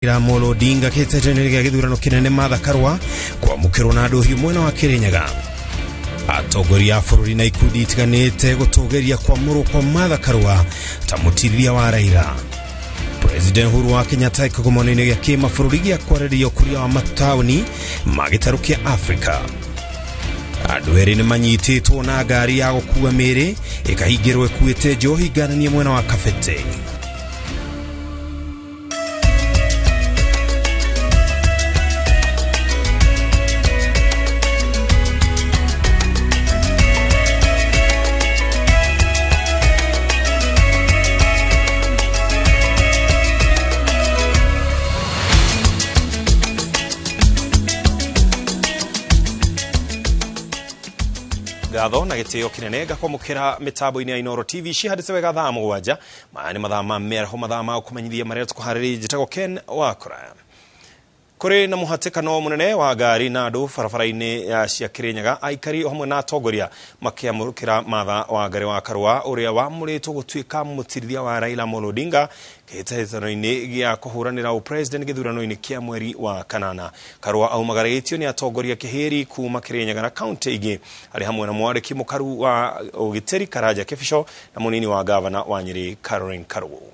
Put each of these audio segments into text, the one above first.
Raila Odinga kĩhĩtahĩtano gĩa gĩthurano kĩnene Martha Karua kwamũkĩrwo na ndũhiũ mwena wa Kirinyaga. Atongoria a bũrũri na ikundi itiganĩte gũtũgĩria kwamũrwo kwa Martha Karua ta mũtirithia wa Raila. President Uhuru wa Kenyatta kĩgomano-inĩ gĩa kĩmabũrũri gĩa kwarĩrĩria ũkũria wa mataũni ma gĩtarũ kĩa Afrika. Andũ erĩ nĩ manyitĩtwo na ngari ya gũkua mĩĩrĩ ĩkahingĩrwo ĩkuĩte njohi ngananie mwena wa Kabete. Ngatho na gĩtĩo kĩnene ngakwamũkĩra mĩtambo-inĩ ya Inooro TV cihandĩte wega thaa 7. Maya nĩ mathaa ma mĩaraho, mathaa ma gũkũmenyithia marĩa tũkũharĩrĩria. Njĩtagwo Ken Wakũraya. Kũrĩ na mũhatĩkano mũnene wa ngari na andũ barabara-inĩ ya cia Kirinyaga, aikari o hamwe na atongoria makĩamũkĩra Martha Wangari wa Karua ũrĩa wamũrĩtwo gũtuĩka mũtirithia wa Raila Amolo Odinga kĩhĩtahĩtano-inĩ gĩa kũhũranĩra ũpresident gĩthurano-inĩ kĩa mweri wa kanana. Karua aumagarĩtio nĩ atongoria kĩhĩri kuma Kirinyaga na kaunti ingĩ, arĩ hamwe na mwandĩki mũkaru wa ũgitĩri Karanja Kĩbico na mũnini wa gavana wa Nyĩrĩ Caroline Karugu.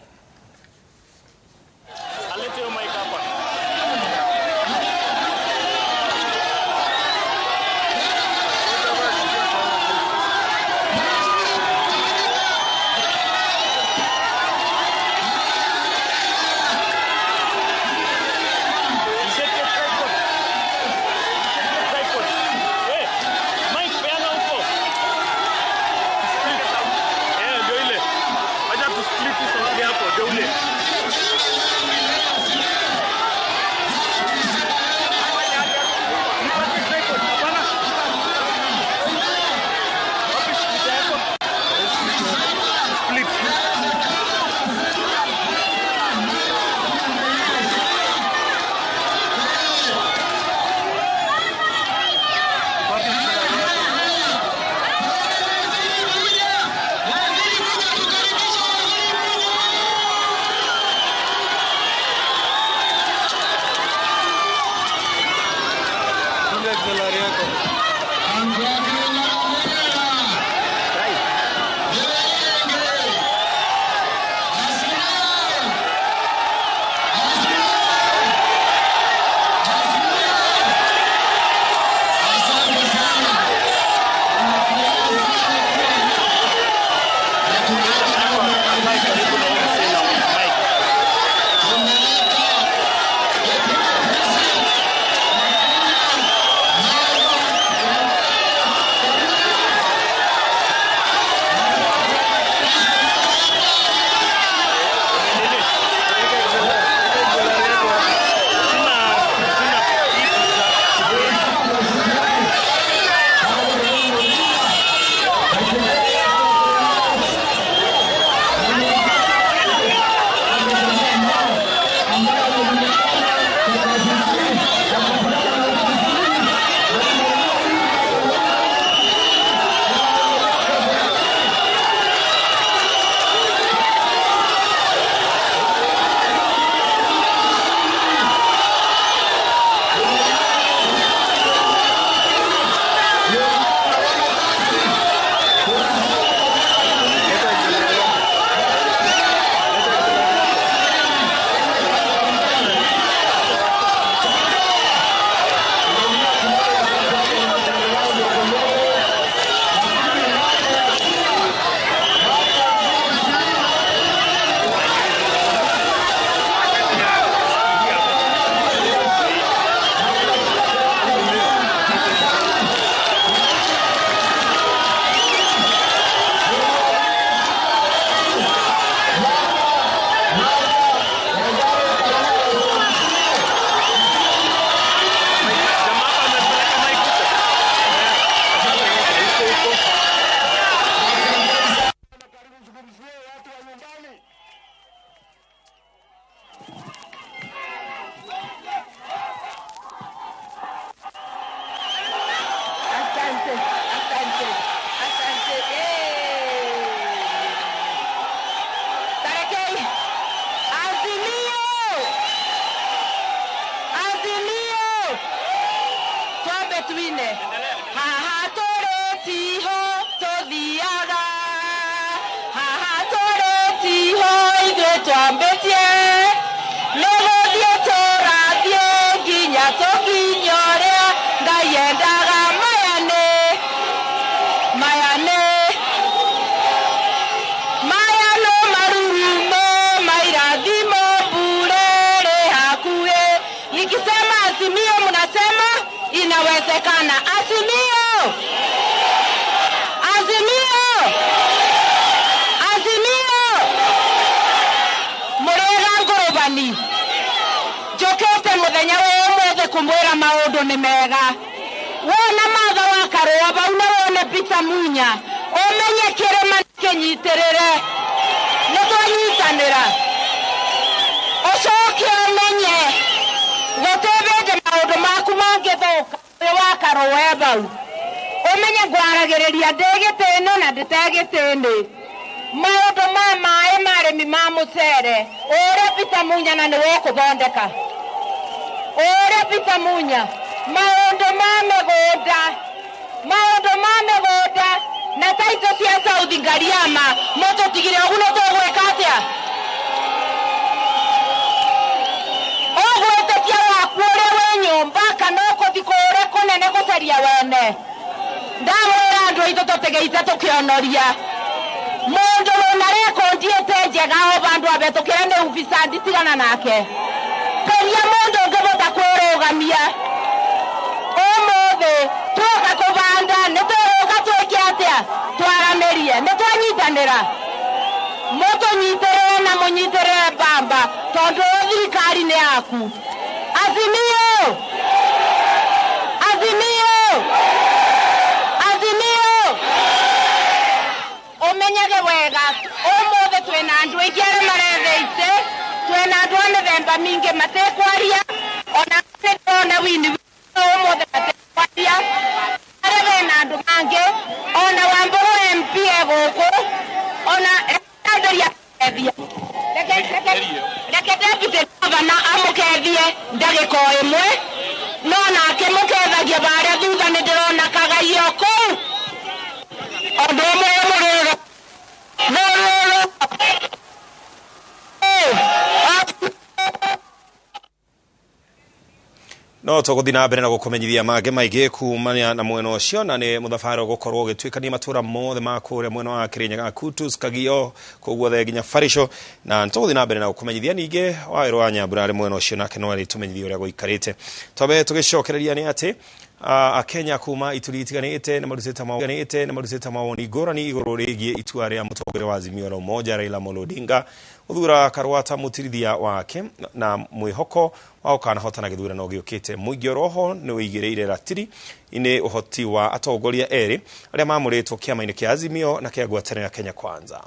Tuine haha tũrĩ tiho tũthiaga, haha tũrĩ tiho ithuĩ twambĩtie, nĩ gũthiĩ tũrathiĩ nginya tũkinye ũrĩa Ngai endaga. Maya nĩ maya nĩ maya no marurumo mairathimo mbura ĩrĩ hakuhĩ. Nikisema Azimio mnasema inawezekana. Azimio! Azimio! Azimio! Mũrĩega ngũrũbani, njũkĩte mũthenya wa ũmũthĩ kũmwĩra maũndũ nĩ mega. Wona Martha wa Karũa vau na wone Peter Munya, ũmenye kĩrĩma kĩnyitĩrĩre, nĩ twanyitanĩra. Ũcoke ũmenye gũtĩ hĩndĩ maũndũ maku mangĩthũka wĩ wa Karũa e vau. Ũmenye ngwaragĩrĩria ndĩ gĩtĩ-inĩ na ndĩte gĩtĩ-inĩ. Maũndũ ma maĩ ma arĩmi ma mũcere, ũrĩa Peter Munya na nĩwe ũkũthondeka. Ũrĩa Peter Munya, maũndũ ma mĩgũnda, maũndũ ma mĩgũnda na taitũ cia South Ngariama mũtũtigire ũguo nĩ tũgwĩka atĩa? Ũgwĩtĩkia waku ũrĩa wĩ nyũmba kana ũkũthi kũrĩa kũnene gũcaria wene. Ndamwĩra andũ aitũ tũtigĩite tũkĩonoria. Mũndũ wĩna rekondi ĩte njega o vandũ abetũkĩre nĩ ufisadi, tigana nake. Caria mũndũ ũngĩbota kwĩrũgamia. Ũmũthĩ tuoka kũbanda nĩ tũgũka twĩke atĩa? Twaranĩrie, nĩ twanyitanĩra. Mũtũnyitĩrĩre na mũnyitĩrĩre mbamba tondũ thirikari nĩ yaku. Azimio! Azimio! Azimio! Ũmenyage wega ũmũthĩ twĩna andũ aingĩ arĩa maretheite, twĩna andũ a mĩthemba mĩingĩ matekwaria, ona ndĩrona wini ũmũthĩ matekwaria, arĩa mena andũ mangĩ, ona Wambũrũ MP e gũkũ, ona ambĩrĩria kũgethia. Reke deputy governor amũkethie ndagĩka o ĩmwe, no nake mũkethagia barĩa thutha nĩ ndĩrona kagaio kũu. Andũ amwe mũrĩega. Mũrĩega. No tũgũthiĩ na mbere na gũkũmenyithia mangĩ maingĩ kumania na mwena ũcio, na nĩ mũthabara ũgũkorwo ũgĩtuĩkania matũra mothe ma kũrĩa mwena wa Kirinyaga, Kutus, Kagio, kũu guothe nginya Barisho, na nĩtũgũthiĩ na mbere na gũkũmenyithia ningĩ Wawerũ wa Nyambura arĩ mwena ũcio, nake no arĩtũmenyithia ũrĩa gũikarĩte. Twambe tũgĩcokereria nĩ atĩ Akenya kuma ituri itiganĩte nĩ marutĩte mawoni ngũrani igũrũ rĩgiĩ itua rĩa mũtongoria wa Azimio la Umoja Raila Amolo Odinga gũthura Karũa ta mũtirithia wake na mwĩhoko wa gũkanahotana gĩthurano gĩũkĩte. Mũingĩ oroho nĩ ũigĩrĩire ratiri-inĩ ũhoti wa atongoria erĩ arĩa mamũrĩtwo kĩama-inĩ kĩa Azimio na kĩa ngwatanĩro ya Kenya Kwanza.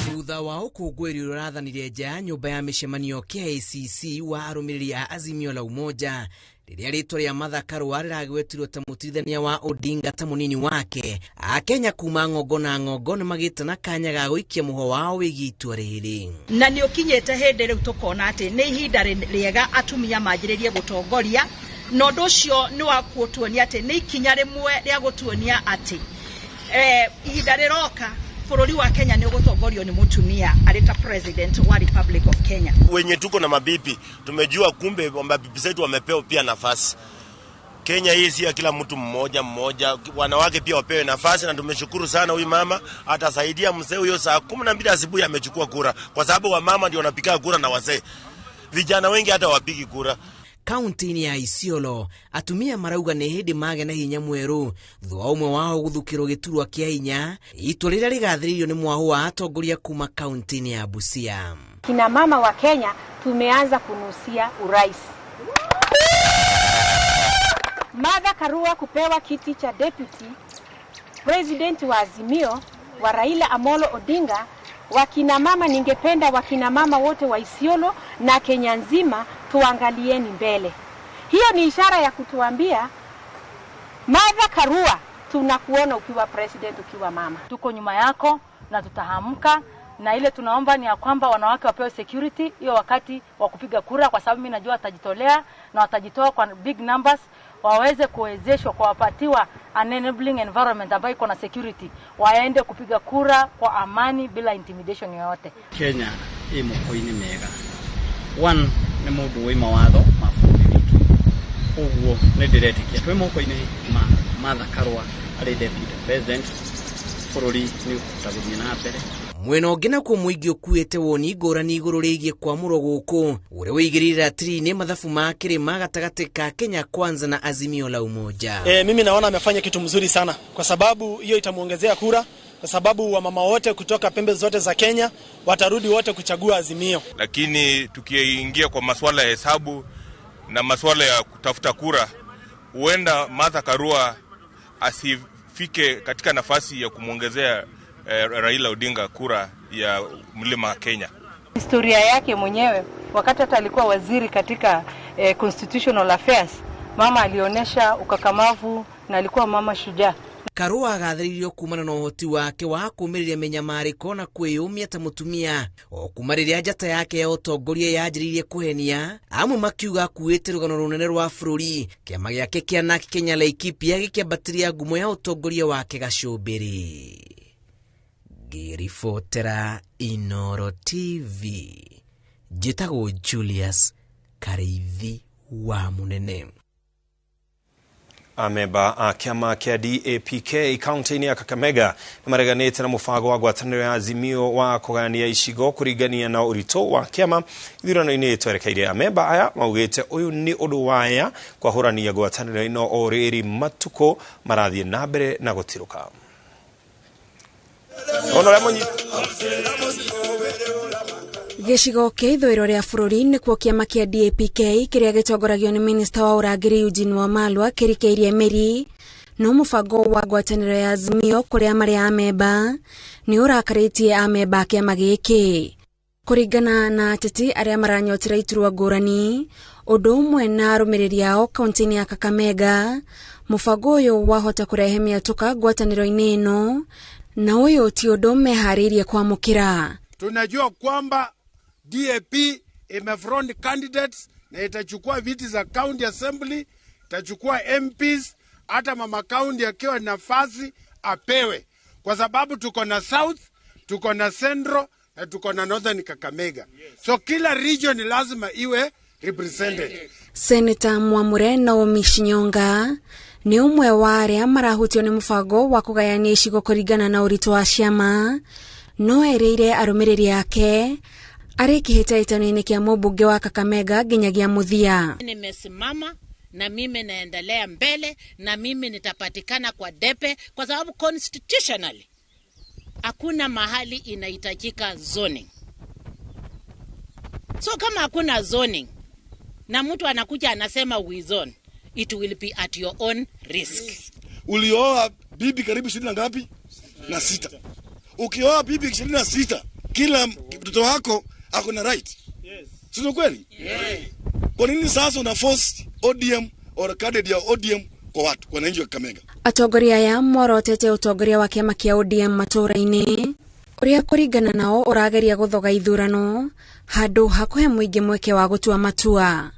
Thutha wa ũkũngũĩri ũrĩa ũrathanire nja ya nyũmba ya mĩcemanio KICC wa arũmĩrĩri a Azimio la Umoja, rĩrĩa rĩtwa rĩa Martha Karũa rĩragwetirwo ta mũtirithania wa Odinga ta mũnini wake, Akenya kuma ng'ongo na ng'ongo nĩ magĩte na kanya ga gũikia mũhwa wao wĩgiĩ itua rĩrĩ. Na nĩ ũkinyĩte hĩndĩ rĩu tũkona atĩ nĩ ihinda rĩega atumia manjĩrĩrie gũtongoria, na ũndũ ũcio nĩ wa gũtuonia atĩ nĩ ikinya rĩmwe rĩa gũtuonia atĩ ihinda rĩroka bũrũri wa Kenya nĩ ũgũtongorio nĩ mũtumia arĩ ta president wa Republic of Kenya. Wenye tuko na mabibi tumejua kumbe mabibi zetu wamepewa pia nafasi. Kenya hii si ya kila mtu mmoja mmoja, wanawake pia wapewe nafasi, na tumeshukuru sana huyu mama atasaidia mzee huyo. Saa 12 asubuhi amechukua kura, kwa sababu wamama ndio wanapiga kura na wazee. Vijana wengi hata wapigi kura. Kaunti-inĩ ya Isiolo atumia marauga nĩ hĩndĩ mage na hinya mwerũ thutha wa ũmwe wao gũthukĩrwo gĩturwa kĩa hinya, itua rĩrĩa rĩgathĩrĩirio nĩ mwahũ wa atongoria kuma kaunti-inĩ ya Busia. Kina mama wa Kenya tumeanza kunusia urais. Martha Karua kupewa kiti cha deputy president wa Azimio wa Raila Amolo Odinga. Wakina mama, ningependa wakina mama wote wa Isiolo na Kenya nzima tuangalieni mbele. Hiyo ni ishara ya kutuambia Martha Karua, tunakuona ukiwa president, ukiwa mama. Tuko nyuma yako na tutahamka Na ile tunaomba ni ya kwamba wanawake wapewe security hiyo wakati wa kupiga kura, kwa sababu mimi najua watajitolea na watajitoa kwa big numbers, waweze kuwezeshwa kwa wapatiwa an enabling environment ambayo iko na security, waende kupiga kura kwa amani bila intimidation yoyote. Kenya ĩ moko-inĩ mega. One nĩ mũndũ wĩ mawatho ma bũrũri witũ, ũguo nĩ ndĩretĩkia twĩ moko-inĩ ma Martha Karua arĩ deputy president, bũrũri nĩ ũkũhota gũthiĩ na mbere. Mwena ũngĩ nakuo mũingĩ ũkuĩte woni ngũrani igũrũ rĩgiĩ kwamũrwo gũkũ ũrĩa ũigĩrĩire ratiri-inĩ mathabu ma kĩrĩma gatagatĩ ka Kenya Kwanza na Azimio la Umoja. Mimi naona amefanya kitu mzuri sana kwa sababu hiyo itamuongezea kura, kwa sababu wamama wote kutoka pembe zote za Kenya watarudi wote kuchagua Azimio. Lakini tukiingia kwa masuala ya hesabu na masuala ya kutafuta kura, huenda Martha Karua asifike katika nafasi ya kumwongezea Raila Odinga kura ya mlima Kenya. Historia yake mwenyewe wakati hata alikuwa waziri katika Constitutional Affairs, mama alionyesha ukakamavu na alikuwa mama shujaa. Karua agathĩrĩirio kumana na ũhoti wake wa kũũmĩrĩria mĩnyamarĩko na kwĩyũmia ta mũtumia o kuma rĩrĩa njata yake ya ũtongoria yanjĩrĩirie kũhenia, amwe makiuga akuĩte rũgano rũnene rwa bũrũri. Kĩama gĩake kĩa NARC Kenya Laikipia gĩkĩambatĩria ngumo ya ũtongoria wake gacũmbĩrĩ. Ngĩribotera Inooro TV, njĩtagwo Julius Karĩithi wa Mũnene. Amemba a kĩama kĩa DAPK kaunti-inĩ ya Kakamega nĩmareganĩte na mũbango wa ngwatanĩro ya Azimio wa kũgayania icigo kũringania na ũritũ wa kĩama ithurano-inĩ twerekeire. Amemba aya maugĩte ũyũ nĩ ũndũ waya kwahũrania ngwatanĩro ĩno o rĩrĩ matukũ marathiĩ na mbere na gũtirũka. Gĩcigo kĩa ithũĩro rĩa bũrũri nĩkuo kĩama kĩa DAPK kĩrĩa gĩtongoragio nĩ minista wa ũrangĩri Eugene Wamalwa kĩrikĩirie mĩri, no mũbango wa ngwatanĩro ya Azimio kũrĩa marĩ amemba nĩ ũrakarĩtie amemba a kĩama gĩkĩ. Kũringana na ateti arĩa maranyotera iturwa ngũrani ũndũ ũmwe na arũmĩrĩri ao kaunti-inĩ ya Kakamega, mũbango ũyũ wahota kũrehe mĩatũka ngwatanĩro-inĩ ĩno, na ũyũ ti ũndũ meharĩirie kwamũkĩra. Tunajua kwamba DAP imefront candidates na itachukua viti za county assembly, itachukua MPs, hata mama county akiwa nafasi apewe, kwa sababu tuko na South, tuko na Central na tuko na Northern Kakamega. So kila region lazima iwe represented. Senator Mwamure Naomi Shinyonga nĩ ũmwe wa arĩa marahutio nĩ mũbango wa kũgayania icigo kũringana na ũritũ wa ciama, no erĩire arũmĩrĩri ake arĩ kĩhĩtahĩtano-inĩ kĩa mũmbunge wa Kakamega nginyagia mũthia. Nimesimama na mimi naendelea mbele na mimi nitapatikana kwa depe, kwa sababu constitutionally hakuna mahali inahitajika zoning. So kama hakuna zoning na mtu anakuja anasema we zone, it will be at your own risk. Ulioa bibi karibu 20 na ngapi? Na 6. Ukioa bibi 26, kila mtoto wako ako na right. Yes. Sio kweli? Yes. Kwa nini sasa una force ODM or candidate ya ODM kwa watu, kwa wananchi wa Kakamega? Atongoria aya morotete ũtongoria wa kĩama kĩa ODM matũũra-inĩ ũrĩa kũringana nao ũrageria gũthoga ithurano handũ ha kũhe mũingĩ mweke wa gũtua matua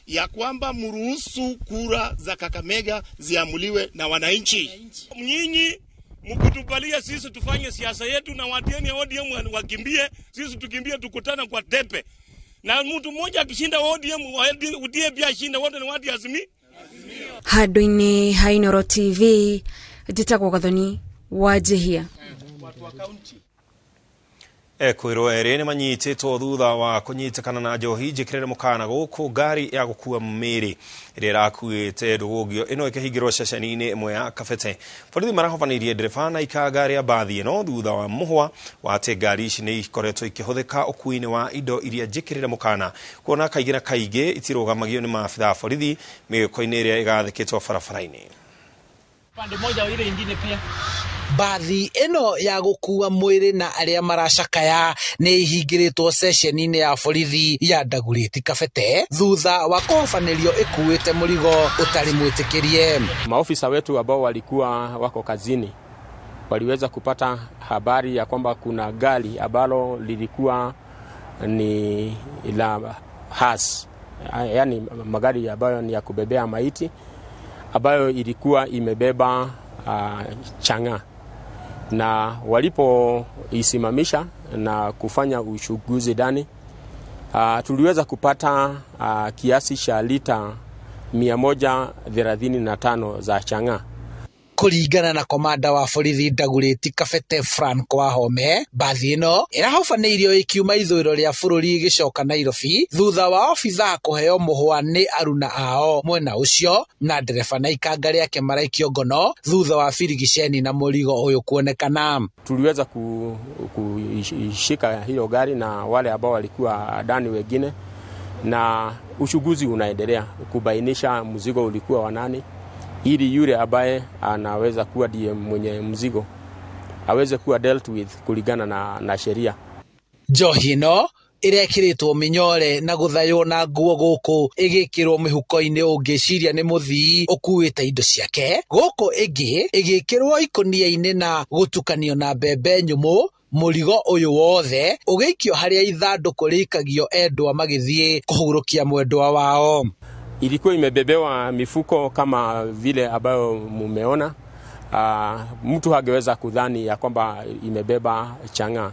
ya kwamba mruhusu kura za Kakamega ziamuliwe na wananchi. Nyinyi mkitubalia sisi tufanye siasa yetu na watieni ODM wakimbie, sisi tukimbie, tukutana kwa tepe. Na mtu mmoja akishinda ODM, DAP ashinda, wote ni watu Azimio. Handũ-inĩ ha Inooro TV, njĩtagwo Gathoni Wanjihia. Ekwĩrwo erĩ nĩmanyitĩtwo thutha wa kũnyitĩkana na njohi njĩkĩrĩre mũkana gũkũ ngari ya gũkua mĩĩrĩ ĩrĩa ĩrakuĩte ndũgũngio ĩno ĩkĩhingĩrwo ceceni-inĩ ĩmwe ya Kabete. Borithi marahobanĩirie ndereba na ikanga rĩa mbathi ĩno thutha wa mũhwa wa atĩ ngari ici nĩ ikoretwo ikĩhũthĩka ũkuui-inĩ wa indo iria njĩkĩrĩre mũkana, kuona kaingĩ na kaingĩ itirũgamagio nĩ maabithaa a borithi mĩgĩko-inĩ ĩrĩa ĩgathĩkĩtwo barabara-inĩ. Pande moja ile ingine pia Mbathi ĩno ya gũkua mwĩrĩ na arĩa maracakaya nĩ ihingĩrĩtwo ceceni-inĩ ya borithi ya Dagoretti Kabete thutha wa kũhobanĩrio ĩkuĩte mũrigo ũtarĩ mwĩtĩkĩrie. Maofisa wetu ambao walikuwa wako kazini waliweza kupata habari ya kwamba kuna gari ambalo lilikuwa ni la has, yani magari ambayo ni ya kubebea maiti, ambayo ilikuwa imebeba chang'aa, na walipoisimamisha na kufanya uchunguzi ndani, tuliweza kupata kiasi cha lita 135 za chang'aa. Kũringana na komanda wa borithi Ndagurĩti Kabete Frank Wahome, mbathi ĩno ĩrahobanĩirio ĩkiuma ithũĩro rĩa bũrũri ĩgĩcoka Nairobi thutha wa obithaa kũheo mũhwa nĩ aruna ao mwena ũcio, na ndereba na ikanga rĩake maraikio ngono thutha wa birigiceni na mũrigo ũyũ kuonekana. Tuliweza kuishika hiyo gari na wale ambao walikuwa ndani wengine, na uchunguzi unaendelea kubainisha mzigo ulikuwa wa nani, ili yule ambaye anaweza kuwa ndiye mwenye mzigo aweze kuwa dealt with kulingana na sheria. Njohi ĩno ĩrekĩrĩtwo mĩnyore na gũthaywo na nguo gũkũ ĩgĩkĩrwo mĩhuko-inĩ ũngĩciria nĩ mũthii ũkuĩte indo ciake, gũkũ ĩngĩ ĩgĩkĩrwo ikũnia-inĩ na gũtukanio na mbembe nyũmũ. Mũrigo ũyũ wothe ũgĩikio harĩa ithandũkũ rĩikagio endwa magĩthiĩ kũhurũkia mwendwa wao. Ilikuwa imebebewa mifuko kama vile ambayo mumeona. Mtu hangeweza kudhani ya kwamba imebeba chang'aa.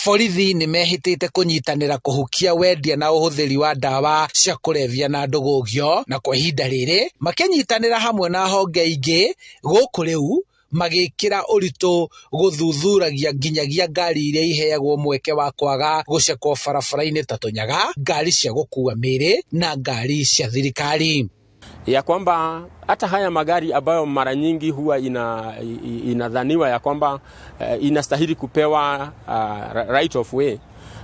Borithi nĩ mehĩtĩte kũnyitanĩra kũhukia wendia na ũhũthĩri wa ndawa cia kũrebia na ndũgũgio, na kwa ihinda rĩrĩ makĩnyitanĩra hamwe na honge ingĩ gũkũ rĩu magĩkĩra ũritũ gũthuthuragia nginyagia ngari iria iheagwo mweke wa kwaga gũcekwo barabara-inĩ ta tũnyaga, ngari cia gũkua mĩĩrĩ na ngari cia thirikari. Ya kwamba hata haya magari ambayo mara nyingi huwa inadhaniwa ya kwamba inastahili kupewa right of way,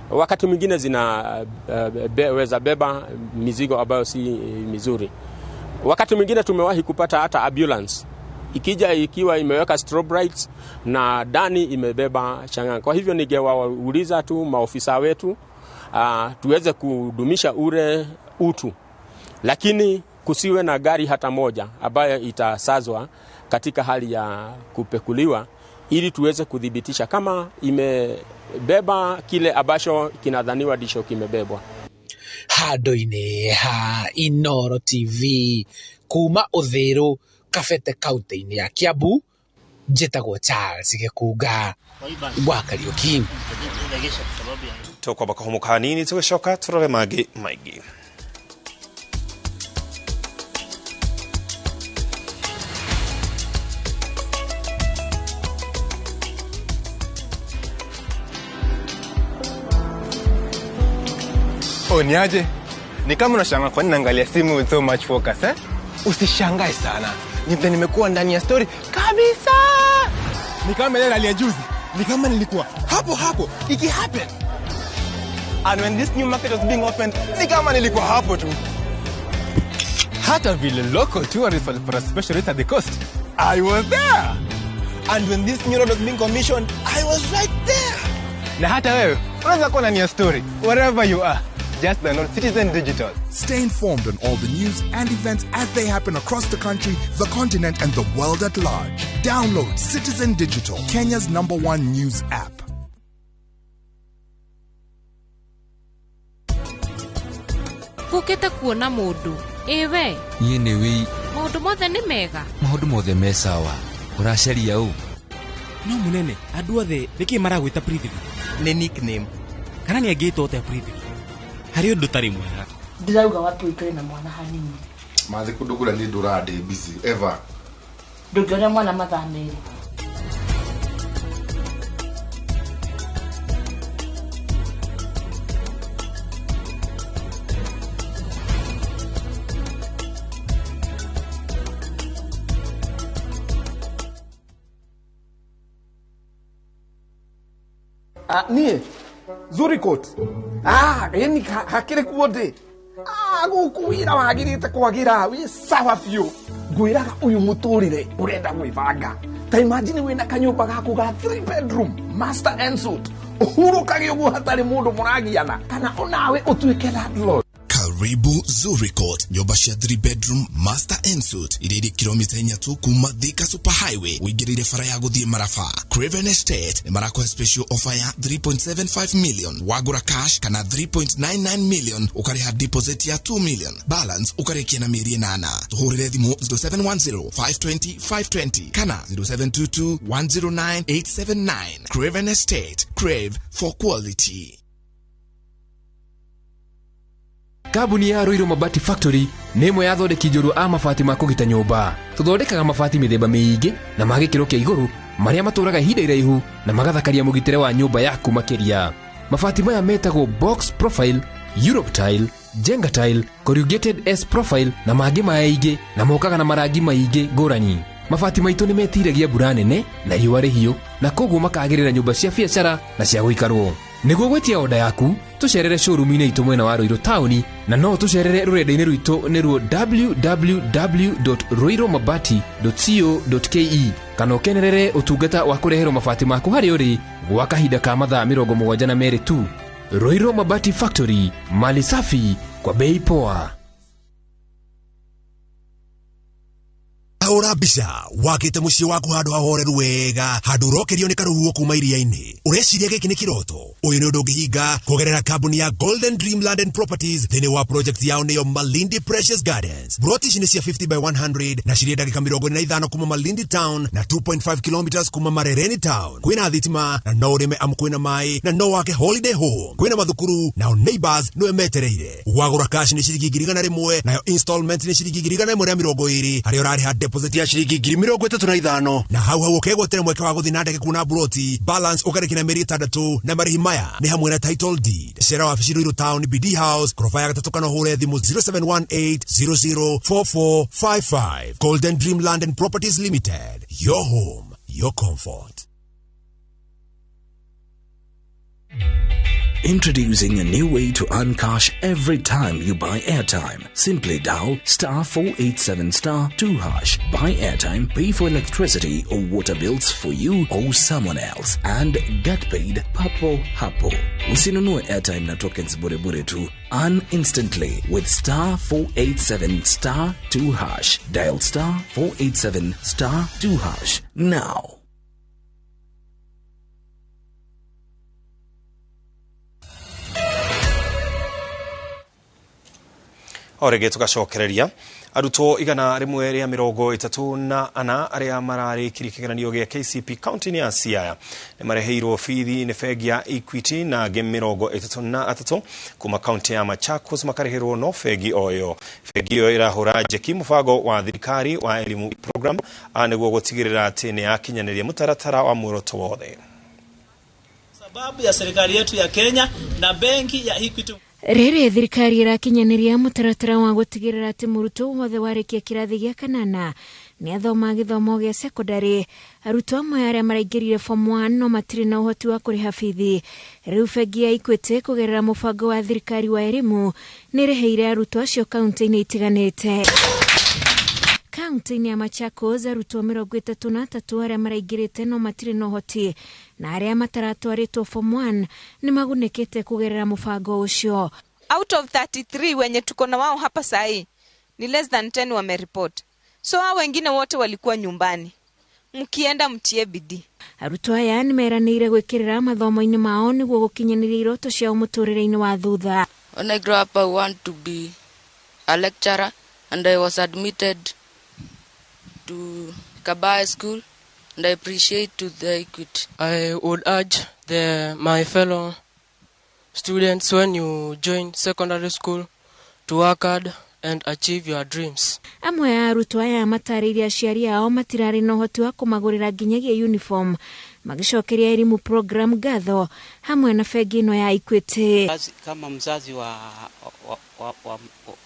wakati mwingine zinaweza beba mizigo ambayo si mizuri. Wakati mwingine tumewahi kupata hata ambulance ikija ikiwa imeweka strobe lights na ndani imebeba chang'aa. Kwa hivyo ningewauliza tu maofisa wetu tuweze kudumisha ule utu, lakini kusiwe na gari hata moja ambayo itasazwa katika hali ya kupekuliwa, ili tuweze kudhibitisha kama imebeba kile ambacho kinadhaniwa ndicho kimebebwa. Handũ-inĩ ha Inooro TV kuma Uthiru Kabete kaunti-inĩ ya Kiambu, njĩtagwo Charles Gĩkunga wa Kariũki. Tũkwamba kũhũmũka hanini tũgĩcoka tũrore mangĩ maingĩ. Oh, niaje? Ni kama unashangaa kwa nini naangalia simu with so much focus, eh? Usishangae sana. Ni vile nimekuwa ndani ya story kabisa. Ni kama ile rally ya juzi. Ni kama nilikuwa hapo hapo iki happen. And when this new market was being opened, ni kama nilikuwa hapo tu. Hata vile local tourists walipata special rate at the coast, I was there. And when this new road was being commissioned, I was right there. Na hata wewe unaweza kuwa ndani ya story wherever you are. Just download Citizen Digital. Stay informed on all the news and events as they happen across the country, the continent, and the world at large. Download Citizen Digital, Kenya's #1 news app. Ngũkĩte kuona mũndũ. Ĩwe. Niĩ nĩ wĩ. Maũndũ mothe nĩ mega. Maũndũ mothe me sawa. Ũracaria ũ? No mũnene, andũ othe nĩkĩ maragwĩta Prithvi? Nĩ nickname. Kana nĩ angĩtwo atĩa Prithvi? Harĩ ũndũ ũtarĩ mwega. Ndĩrauga wambe ũikare na mwana hanini. Mathi kũndũ kũrĩa niĩ ndũraga ndĩ busy ever. Ndũngĩona mwana mathaa merĩ. Niĩ Zurikot. Yani hakĩrĩ kuo ndĩ. Gũkũ wĩra wagĩrĩte kwagĩra wĩ sawa biũ. Ngwĩraga ũyũ mũtũrĩre ũrenda gwĩbanga. Ta imagine wĩna kanyũmba gaku ga 3 bedroom master and suite. Ũhurũkage ũguo hatarĩ mũndũ mũragiana kana onawe ũtuĩke landlord. Karibu Zuri Court, nyũmba cia 3 bedroom master and suite iria irĩ kilomita 4 tu kuma Thika Super Highway ũingĩrĩire bara ya gũthiĩ Maraba. Craven Estate nĩ marakũhe special offer ya 3.75 million wagũra cash kana 3.99 million ũkarĩha deposit ya 2 million, balance ũkarĩkia na mĩeri 8. Tũhũrĩre thimũ 0710 520 520 kana 0722 109 879. Craven Estate, crave for quality. Kambuni ya Ruiru Mabati Factory nĩ ĩmwe ya athondeki njorua a mabati ma kũgita nyũmba. Tũthondekaga mabati mĩthemba mĩingĩ na ma gĩkĩro kĩa igũrũ marĩa matũraga ihinda iraihu na magathakaria mũgitĩre wa nyũmba yaku makĩria. Mabati maya metagwo box profile, Europe tile, Jenga tile, corrugated S profile na mangĩ maingĩ na mokaga na marangi maingĩ ngũrani. Mabati maitũ nĩ metiragia mbura nene na riũa rĩhiũ na koguo makagĩrĩra nyũmba cia biacara na cia gũikarwo. Nĩguo gwĩtia oda yaku tũcerere showroom-inĩ itũ mwena wa Ruiru taũni na no tũcerere rũrenda-inĩ rwitũ nĩruo www.ruirumabati.co.ke kana ũkenerere ũtungata wa kũreherwo mabati maku harĩa ũrĩ gwa kahinda ka mathaa 72 tu. Ruiru Mabati Factory, mali safi kwa bei poa. Ahũra mbica wakĩte mũciĩ waku handũ hahoreru wega, handũ ũrokerio nĩ karũhuho kuma iria-inĩ. Ũreciria gĩkĩ nĩ kĩroto? Ũyũ nĩ ũndũ ũngĩhinga kũgerera kambuni ya Golden Dreamland and Properties thĩinĩ wa project yao nĩyo Malindi Precious Gardens. Broti ici nĩ cia 50 by 100 na cirĩ ndagĩka 45 kuma Malindi Town na 2.5 kilometers kuma Marereni Town. Kwĩna thitima na no ũrĩme amu kwĩna maĩ na no wake holiday home. Kwĩna mathukuru nao neighbors nĩwe metereire. Wagũra cash nĩ ciringi 100,000 nayo installment nĩ ciringi 120 harĩa ũrarĩha deposit ya ciringi 35,000 na hau hau ũkegwatĩra mweke wa gũthiĩ na ndege kuona broti, balance ũkarĩkia na mĩeri 6 na marĩhi maya nĩ hamwe na title deed. Cera wabici Ruiru Town, BD House, koroba ya gatatũ kana ũhũre thimũ 0718 004455. Golden Dreamland and Properties Limited, your home, your comfort. Introducing a new way to earn cash every time you buy airtime. Simply dial *487 *2#. Buy airtime, pay for electricity or water bills for you or someone else, and get paid papo hapo. Usinunue airtime na tokens bure bure tu. Earn instantly with *487 *2#. Dial *487 *2# now. Orege tugacokereria arutwo 134 arĩa mararĩkirie kĩgeranio gĩa KCP county-inĩ ya Siaya nĩ mareheirwo bithi nĩ bengi ya Equity na angĩ 33 kuma county ya Machakos makarĩhĩrwo no bengi o ĩyo. Bengi ĩyo ĩrahũra njeki mũbango wa thirikari wa elimu program nĩguo gũtigĩrĩra atĩ nĩ yakinyanĩria mũtaratara wa muoroto wothe. Sababu ya serikali yetu ya Kenya na bengi ya Equity. Rĩrĩ thirikari ĩrakinyanĩria mũtaratara wa gũtigĩrĩra atĩ mũrutwo wothe warĩkia kĩrathi gĩa kanana nĩ athoma gĩthomo gĩa sekondarĩ. Arutwo amwe arĩa maraingĩrire form 1 no matirĩ na ũhoti wa kũrĩha bithi. Rĩu bengi ya Equity kũgerera mũbango wa thirikari wa elimu nĩ ĩrĩhĩire arutwo acio kaunti-inĩ itiganĩte. Kaunti-inĩ ya Machakos arutwo 33 arĩa maraingĩrĩte no matirĩ na ũhoti na arĩa mataratwarĩtwo form 1 nĩ magunĩkĩte kũgerera mũbango ũcio. Out of 33 wenye tuko na wao hapa sahi ni less than 10 wamereport. So hao wengine wote walikuwa nyumbani. Mkienda mtie bidii. Arutwo aya nĩ meranĩire gwĩkĩrĩra mathomo-inĩ mao nĩguo gũkinyanĩria iroto ciao mũtũrĩre-inĩ wa thutha. When I grow up I want to be a lecturer and I was admitted to Kabaya School and I appreciate to the Equity. I would urge my fellow students when you join secondary school to work hard and achieve your dreams. Amwe a arutwo aya matarĩirie aciari ao matirarĩ na ũhoti wa kũmagũrĩra nginyagia uniform magĩcokeria elimu program ngatho hamwe na bengi ĩno ya Equity. Kama mzazi wa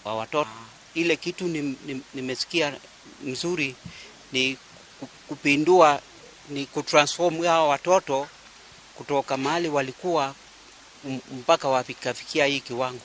watoto, ile kitu nimesikia mzuri ni kupindua, ni kutransform hao watoto kutoka mahali walikuwa mpaka wafikafikia hii kiwango.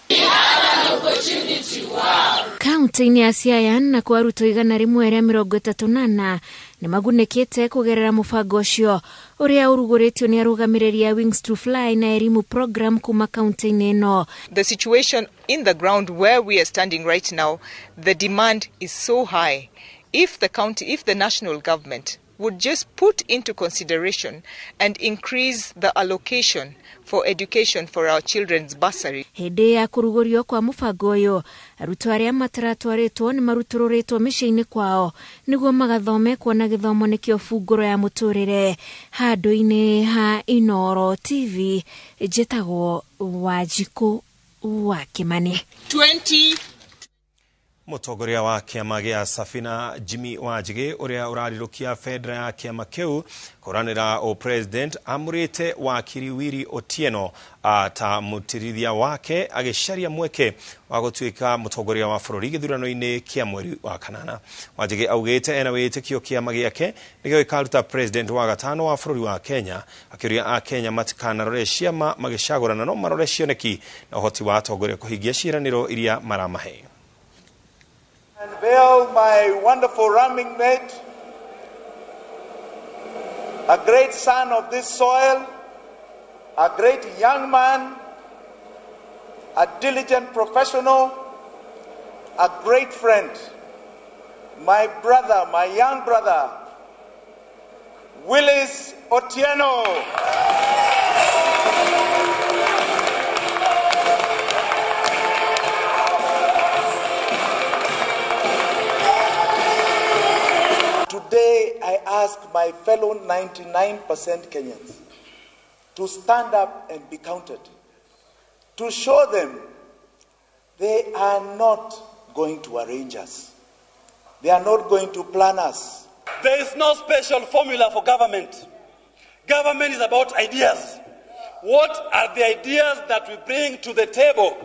Kaunti-inĩ ya Siaya na kwa arutwo 134 Nĩ magunĩkĩte kũgerera mũbango ũcio ũrĩa ũrugũrĩtio nĩ arũgamĩrĩri a Wings to Fly na Elimu program kuma kaunti-inĩ ĩno. The situation in the ground where we are standing right now, the demand is so high. If the county, if the national government would just put into consideration and increase the allocation for education for our children's bursary. Hĩndĩ ya kũrugũrio kwa mũbango ũyũ, arutwo arĩa mataratwarĩtwo nĩ marutũrũrĩtwo mĩciĩ-inĩ kwao nĩguo magathome kuona gĩthomo nĩkĩo bungũro ya mũtũrĩre. Handũ-inĩ ha Inooro TV, njĩtagwo Wanjikũ wa Kĩmani. 20 Mũtongoria wa kĩama gĩa Safina Jimmy Wanjigi ũrĩa ũrarirũkia bendera ya kĩama kĩu kũranĩra ũpresident amũrĩte wakiri Willy Otieno ta mũtirithia wake agĩcaria mweke wa gũtuĩka mũtongoria wa bũrũri gĩthurano-inĩ kĩa mweri wa kanana. Wanjigi augĩte ena wĩtĩkio kĩama gĩake nĩkĩo gĩkaruta president wa gatano wa bũrũri wa Kenya, akĩũria a Kenya matikanarore ciama magĩcagũrana no marore cioneki na ũhoti wa atongoria kũhingia ciĩranĩro iria maramahe. Unveil my wonderful running mate, a great son of this soil, a great young man, a diligent professional, a great friend, my brother, my young brother, Willis Otieno. Today, I ask my fellow 99% Kenyans to stand up and be counted, to show them they are not going to arrange us. They are not going to plan us. There is no special formula for government. Government is about ideas. What are the ideas that we bring to the table?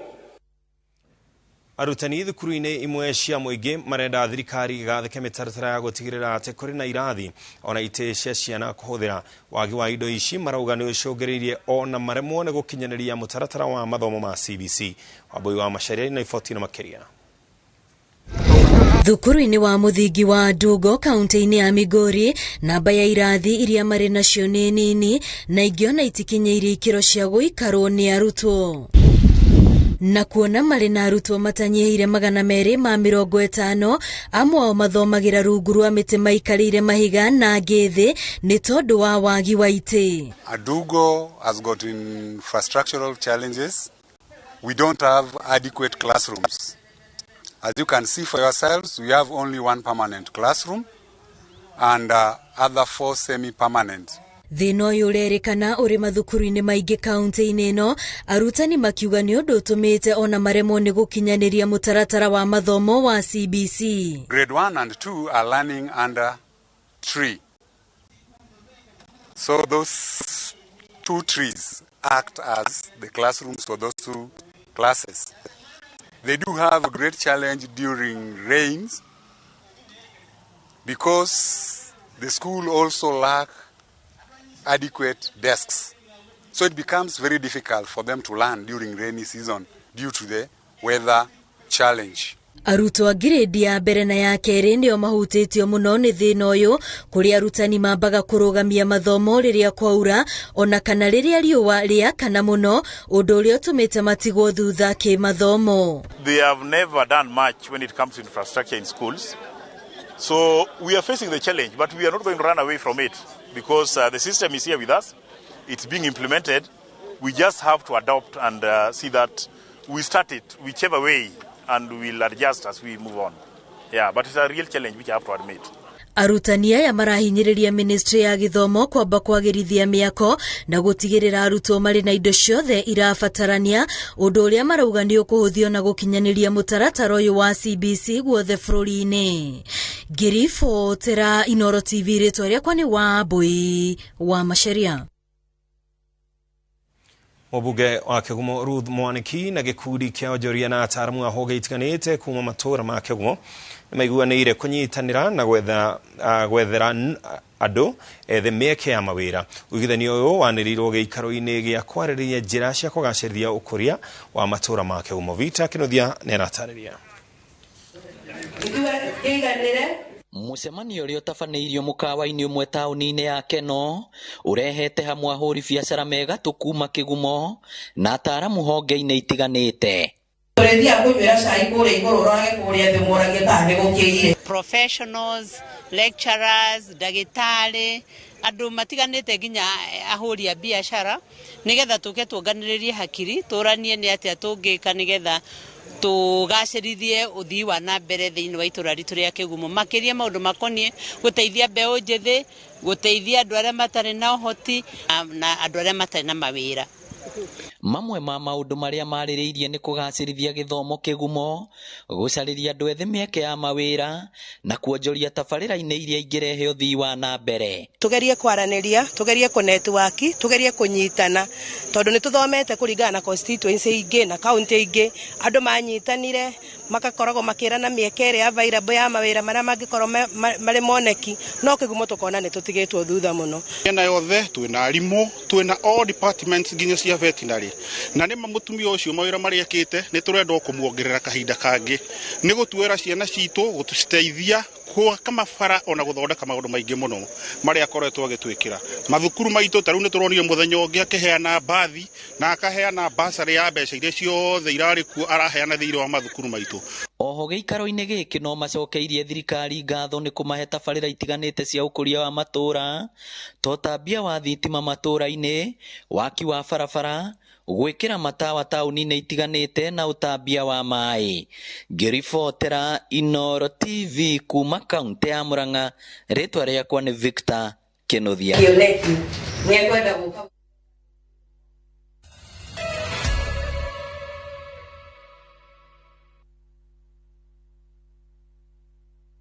Arutani thukuru-inĩ imwe cia mũingĩ marenda thirikari ĩgathĩke mĩtaratara ya gũtigĩrĩra atĩ kũrĩ na irathi ona itĩ cia ciana kũhũthĩra. Wagi wa indo ici marauga nĩ ũcũngĩrĩirie ona maremwo nĩ gũkinyanĩria mũtaratara wa mathomo ma CBC. Wambui wa Macharia na iboti na makĩria. Thukuru-inĩ wa mũthingi wa Ndungo kaunti-inĩ ya Migori, namba ya irathi iria marĩ nacio nĩ nini na ingĩ ona itikinyĩirie ikĩro cia gũikarwo nĩ arutwo. Na kuona marĩ na arutwo matanyihĩire 250, amwe ao mathomagĩra rungu rwa mĩtĩ maikarĩire mahiga na angĩ thĩ nĩ tondũ wa wagi wa itĩ. Adugo has got infrastructural challenges. We don't have adequate classrooms. As you can see for yourselves, we have only one permanent classroom and other 4 semi-permanent. Thĩna ũyũ ũrerĩkana ũrĩ mathukuru-inĩ maingĩ kaunti-inĩ ĩno, arutani makiuga nĩ ũndũ ũtũmĩte ona maremwo nĩ gũkinyanĩria mũtaratara wa mathomo wa CBC. Grade 1 and 2 are learning under tree. So those 2 trees act as the classrooms for those 2 classes. They do have a great challenge during rains because the school also lack adequate desks. So it becomes very difficult for them to learn during rainy season due to the weather challenge. Arutwo a grade ya mbere na ya kerĩ nĩo mahutĩtio mũno nĩ thĩna ũyũ, kũrĩa arutani mambaga kũrũgamia mathomo rĩrĩa kwaura ona kana rĩrĩa riũa rĩakana mũno, ũndũ ũrĩa ũtũmĩte matigwo thutha kĩmathomo. They have never done much when it comes to infrastructure in schools. So we are facing the challenge, but we are not going to run away from it because the system is here with us. It's being implemented. We just have to adopt and see that we start it whichever way, and we'll adjust as we move on. Yeah, but it's a real challenge which I have to admit. Arutani aya marahinyĩrĩria ministry ya gĩthomo kwamba kwagĩrithia mĩako na gũtigĩrĩra arutwo marĩ na indo ciothe irabatarania, ũndũ ũrĩa marauga nĩ ũkũhũthio na gũkinyanĩria mũtaratara ũyũ wa CBC guothe bũrũri-inĩ. Ngĩribotera Inooro TV, rĩtwa rĩakwa nĩ Wambui wa Macharia. Mũmbunge wa Kĩgumo Ruth Mwaniki na gĩkundi kĩa onjoria na ataaramu a honge itiganĩte kuma matũũra ma Kĩgumo nĩmaiguanĩire kũnyitanĩra na gwethera andũ ethe mĩeke ya mawĩra. Ũiguithanio ũyũ wanĩrĩirwo gĩikaro-inĩ gĩa kwarĩrĩria njĩra cia kũgacĩrithia ũkũria wa matũũra ma Kĩgumo. Vita Kĩnuthia nĩaratarĩria. Mũcemanio ũrĩa ũtabanĩirio mũkawa-inĩ ũmwe taũni-inĩ ya Keno ũrehete hamwe ahũri biacara megatũ kuma Kĩgumo na ataaramu honge-inĩ itiganĩte. Professionals, lecturers, ndagĩtarĩ, andũ matiganĩte nginya ahũri a biacara nĩgetha tũke tuonganĩrĩrie hakiri tũranie nĩ atĩa tũngĩka nĩgetha tũgacĩrithie ũthii wa na mbere thĩinĩ wa itũra ritũ rĩa Kĩgumo, makĩria maũndũ makoniĩ gũteithia mbeũ njĩthĩ, gũteithia andũ arĩa matarĩ na ũhoti na andũ arĩa matarĩ na mawĩra. Mamwe ma maũndũ marĩa marĩrĩirie nĩ kũgacĩrithia gĩthomo Kĩgumo, gũcarĩria andũ ethĩ mĩeke ya mawĩra na kuonjoria tabarĩra-inĩ iria ingĩrehe ũthii wa na mbere. Tugerie kwaranĩria, tugerie kũ-network, tugerie kũnyitana tondũ nĩ tũthomete kũringana na constituency ingĩ na county ingĩ, andũ manyitanire makakoragwo makĩrana mĩeke ĩrĩa available ya mawĩra marĩa mangĩkorwo marĩ moneki, no Kĩgumo tũkona nĩ tũtigĩtwo thutha mũno. Mĩena yothe twĩna arimũ, twĩna all departments nginya cia veterinary, na nĩ mũtumia ũcio mawĩra marĩa ekĩte nĩ tũrenda kũmuongerera kahinda kangĩ nĩ gũtuĩra ciana citũ, gũtũciteithia gwaka mabara ona gũthondeka maũndũ maingĩ mũno marĩa akoretwo agĩtwĩkĩra. Mathukuru maitũ ta rĩu nĩ tũronire mũthenya ũngĩ akĩheana mbathi na akaheana basarĩ ya mbeca iria ciothe irarĩ kuo araheana thĩinĩ wa mathukuru maitũ. Oho gĩikaro-inĩ gĩkĩ no macokeirie thirikari ngatho nĩ kũmahe tabarĩra itiganĩte cia ũkũria wa matũra ta ũtambia wa thitima matũra-inĩ, waki wa barabara, gwĩkĩra matawa taũni-inĩ itiganĩte na ũtambia wa maĩ. Ngĩribotera Inooro TV kuma kaunti ya Murang'a, rĩtwa rĩakwa nĩ Victor Kĩnuthia.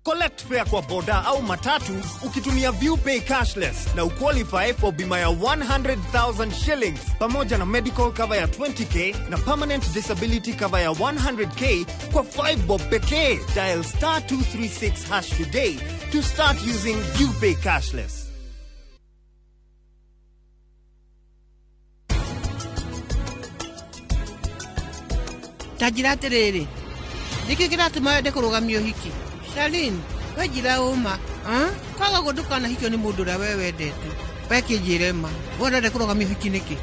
Collect fare kwa boda au matatu ukitumia ViewPay cashless na uqualify for bima ya 100,000 shillings pamoja na medical cover ya 20k na permanent disability cover ya 100k kwa 5 bob pekee. Dial star 236 hash today to start using ViewPay cashless. Tajira atiriri, niki kiratuma wende kũrũgamia ũhiki? Charlene, we njĩra ũma, kwaga ũguo ndũkanahikio nĩ mũndũ ũrĩa we wendete. We kĩnjĩre ma, we ũrenda kũrũgamia ũhiki nĩkĩ?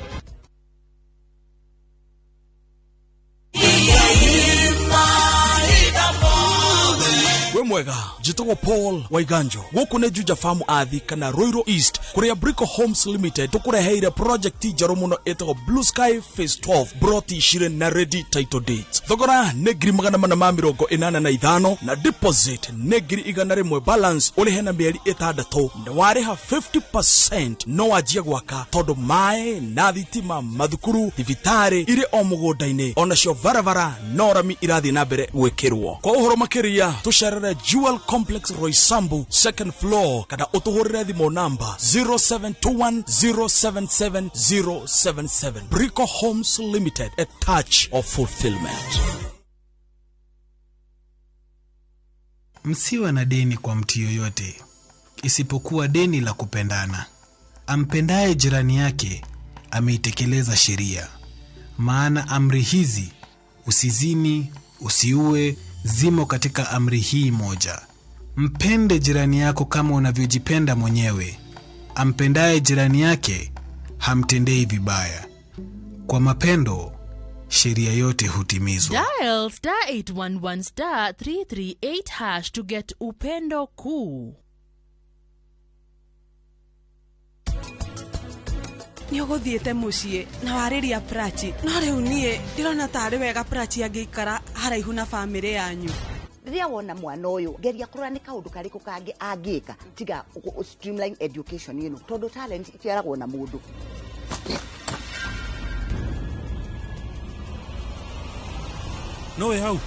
We mwega, njĩtagwo Paul Waiganjo. Gũkũ nĩ Juja Farm Athi kana Ruiru East, kũrĩa Brico Homes Limited tũkũreheire project njerũ mũno ĩtagwo Blue Sky Phase 12, broti cirĩ na ready title deeds. Thogora nĩ 485 na deposit nĩ 100,000, balance ũrĩhe na mĩeri 6 na warĩha 50% no wanjie gwaka tondũ maĩ na thitima, mathukuru, thibitarĩ irĩ o mũgũnda-inĩ, onacio barabara no rami irathiĩ na mbere gwĩkĩrwo. Kwa ũhoro makĩria tũcerere Jewel Complex Roysambu second floor kana ũtũhũrĩre thimũ namba 0721077077. Brico Homes Limited, a touch of fulfillment. Msiwe na deni kwa mtu yoyote isipokuwa deni la kupendana. Ampendaye jirani yake ameitekeleza sheria. Maana amri hizi, usizini, usiue, zimo katika amri hii moja. Mpende jirani yako kama unavyojipenda mwenyewe. Ampendaye jirani yake hamtendei vibaya. Kwa mapendo sheria yote hutimizwa. Dial star 811 star 338 hash to get Upendo Kuu. Nĩ ũgũthiĩte mũciĩ na warĩria Prachi, no rĩu niĩ ndĩrona tarĩ wega Prachi angĩikara haraihu na bamĩrĩ yanyu. Rĩrĩa wona mwana ũyũ, geria kũrora nĩ kaũndũ karĩkũ kangĩ angĩka tiga streamline education ĩno, tondũ talent iciaragwo na mũndũ. No wĩ hau.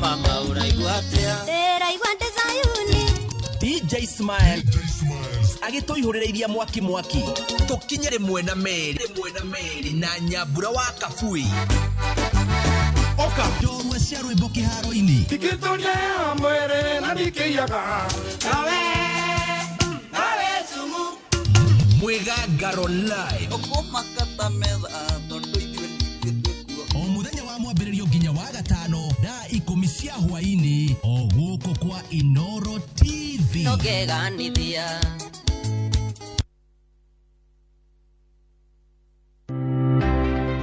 Mama, uraigua atia? Ndĩraigua ndĩ Zayuni. DJ Smile Agĩtũihũrĩrĩirie mwaki mwaki. Tũkinye rĩmwe na merĩ na Nyambura wa Kabui. Oka njorua cia rwĩmbo kĩharo-inĩ. Ndikĩtũria mwĩrĩ na ndikĩiyaga nawe nawe sumu. Mwĩgangaro live. O mũthenya wa mwambĩrĩrio nginya wa gatano thaa 10 cia hwaĩ-inĩ o gũkũ kwa Inoro TV. Nongeganithia.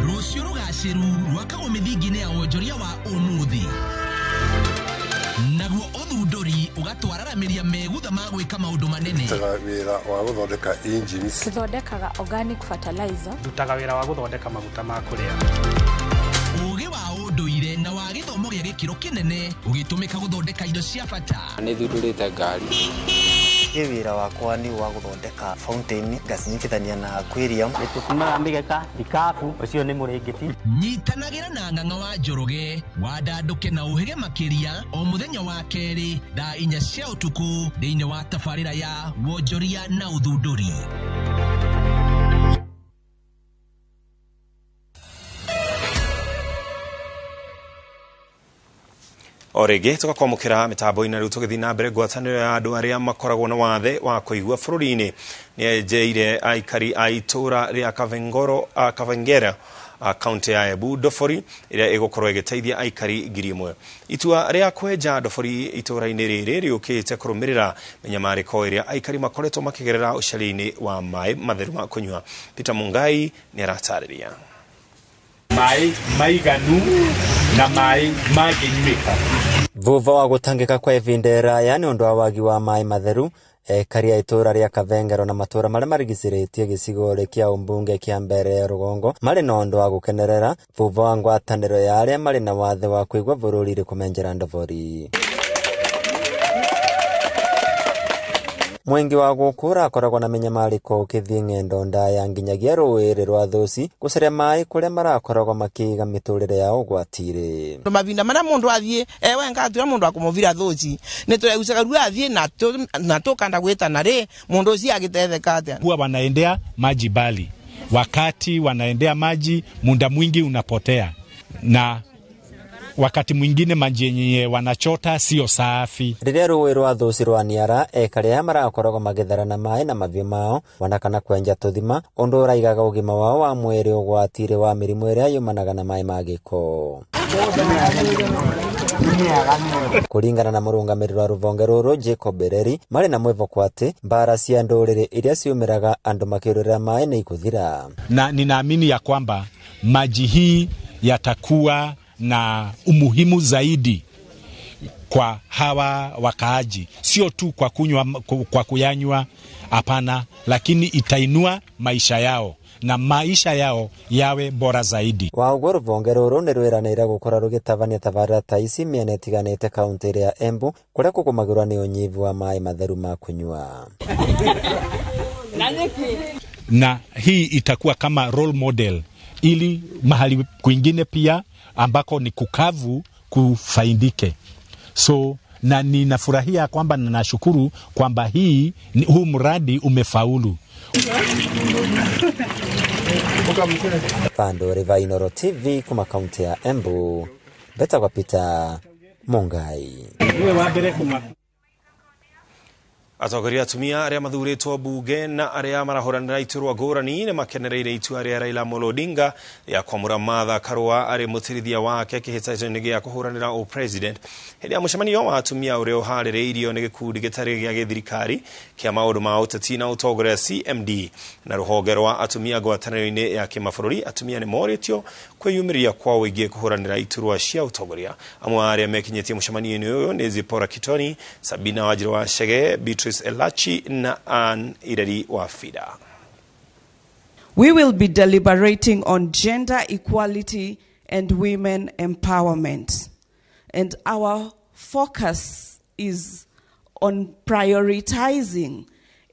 Rũciũ rũgacĩru rwakagwo mĩthingi-inĩ ya wonjoria wa ũmũthĩ, naguo ũthundũri ũgatwararamĩria megutha ma gwĩka maũndũ manene. Ndutaga wĩra wa gũthondeka engines. Tũthondekaga organic fertilizer. Ndutaga wĩra wa gũthondeka maguta ma kũrĩa. Ũgĩ wa ũndũire na wa gĩthomo gĩa gĩkĩro kĩnene ũgĩtũmĩka gũthondeka indo cia bata. Nĩ thundũrĩte ngari. Wĩra wakwa nĩ wa gũthondeka fountain ngacinyitithania na aquarium. Nĩtũtumaga mĩgeka, ikabu, ũcio nĩ mũrĩngĩti. Nyitanagĩra na Ng'ang'a wa Njoroge wandandũke na ũhĩge makĩria o mũthenya wa kerĩ thaa 4 cia ũtukũ thĩinĩ wa tabarĩra ya wonjoria na ũthundũri. O rĩngĩ tũgakwamũkĩra mĩtambo-inĩ rĩu tũgĩthiĩ na mbere ngwatanĩro ya andũ arĩa makoragwo na wathe wa kũigua bũrũri-inĩ nĩyenjeire aikari a itũũra rĩa Kavengera kaunti ya Embu ndobori ĩrĩa ĩgũkorwo ĩgĩteithia aikari 1,000. Itua rĩa kwenja ndobori itũũra-inĩ rĩrĩ rĩũkĩte kũrũmĩrĩra mĩnyamarĩko ĩrĩa aikari makoretwo makĩgerera ũcari-inĩ wa maĩ matheru ma kũnyua. Peter Mungai nĩaratarĩria. Maĩ maiganu na maĩ mangĩnyuĩka. Thutha wa gũtangĩka kwa ihinda iraya nĩ ũndũ wa wagi wa maĩ matheru, ekari a itũũra rĩa Kavengero na matũũra marĩa marigicĩrĩtie gĩcigo kĩa ũmbunge kĩa mbere rũgongo marĩ na ũndũ wa gũkenerera thutha wa ngwatanĩro ya arĩa marĩ na wathe wa kũigua bũrũri kũmenjera ndobori. Mũingĩ wa gũkũ ũrakoragwo na mĩnyamarĩko ũkĩthiĩ ng'endo ndaya nginyagia rũĩ rwa Thũci gũcaria maĩ kũrĩa marakoragwo makĩiga mĩtũrĩre yao ũgwati-inĩ. Mavinda marĩa mũndũ athiĩ ewe ngatwĩra mũndũ akũmũvira Thũci nĩ tũregucaga rĩu athiĩ na tũkanda gwĩtana rĩ mũndũ ũcio agĩtetheka atĩa. Huwa wanaendea maji bali, wakati wanaendea maji muda mwingi unapotea, na wakati mwingine maji yenye wanachota sio safi. Rĩrĩa rũĩ rwa Thũci rwaniara, ekari aya marakoragwo magĩthera na maĩ na mahiũ mao ona kana kwenja tũthima, ũndũ ũraigaga ũgima wao wa mwĩrĩ ũgwati-inĩ wa mĩrimũ ĩrĩa yumanaga na maĩ ma gĩko. Kũringana na mũrũgamĩrĩri wa rũhonge rũrũ Jacob Bereri, marĩ na mwĩhoko atĩ mbara cia ndũrĩrĩ iria ciumĩraga andũ makĩũrĩra maĩ nĩ ikũthira. Na ninaamini ya kwamba maji hii yatakuwa na umuhimu zaidi kwa hawa wakaaji, sio tu kwa kunywa, kwa kuyanywa, hapana, lakini itainua maisha yao na maisha yao yawe bora zaidi. Wa ũguo rũhonge rũrũ nĩ rwĩranĩire gũkorwo rũgĩtabania tabarĩra ta ici mĩena ĩtiganĩte kaunti ya Embu kũrĩa kũgũmagĩrwo nĩ ũnyivu wa maĩ matheru ma kũnyua. Na hii itakuwa kama role model ili mahali kwingine pia ambako ni kukavu kufaidike. So na ninafurahia kwamba na nashukuru kwamba huu mradi umefaulu. Pando Riva Inoro TV kuma kaunti ya Embu, Beta kwa Peter Mungai. Atongoria atumia arĩa mathurĩtwo mbunge na arĩa marahũranĩra iturwa ngũrani nĩ makenereire itua rĩa Raila Amolo Odinga rĩa kwamũra Martha Karua arĩ mũtirithia wake kĩhĩtahĩtano-inĩ gĩa kũhũranĩra ũpresident. Hĩndĩ ya mũcemanio wa atumia ũrĩa ũharĩrĩirio nĩ gĩkundi gĩtarĩ gĩa gĩthirikari kĩa maũndũ ma ũteti na ũtongoria CMD na rũhonge rwa atumia ngwatanĩro-inĩ ya kĩmabũrũri, atumia nĩ morĩtio kwĩyumĩria kwa ũingĩ kũhũranĩra iturwa cia ũtongoria. Amwe a arĩa mekinyĩtie mũcemanio-inĩ ũyũ nĩ Zipporah Kitoni, Sabina Wanjiru wa Chege, Beatrice Elachi na Ann Ireri wa Fida. We will be deliberating on gender equality and women empowerment. And our focus is on prioritizing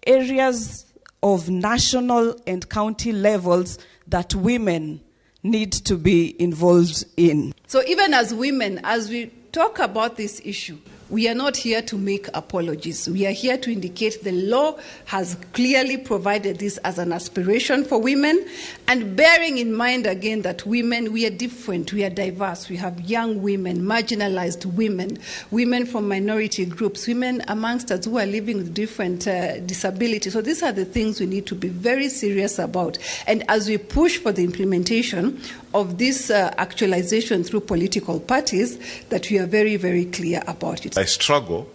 areas of national and county levels that women need to be involved in. So even as women, as we talk about this issue, We are not here to make apologies. We are here to indicate the law has clearly provided this as an aspiration for women, and bearing in mind again that women, we are different, we are diverse. We have young women, marginalized women, women from minority groups, women amongst us who are living with different disabilities. So these are the things we need to be very serious about. And as we push for the implementation of this actualization through political parties, that we are very, very clear about it. I struggle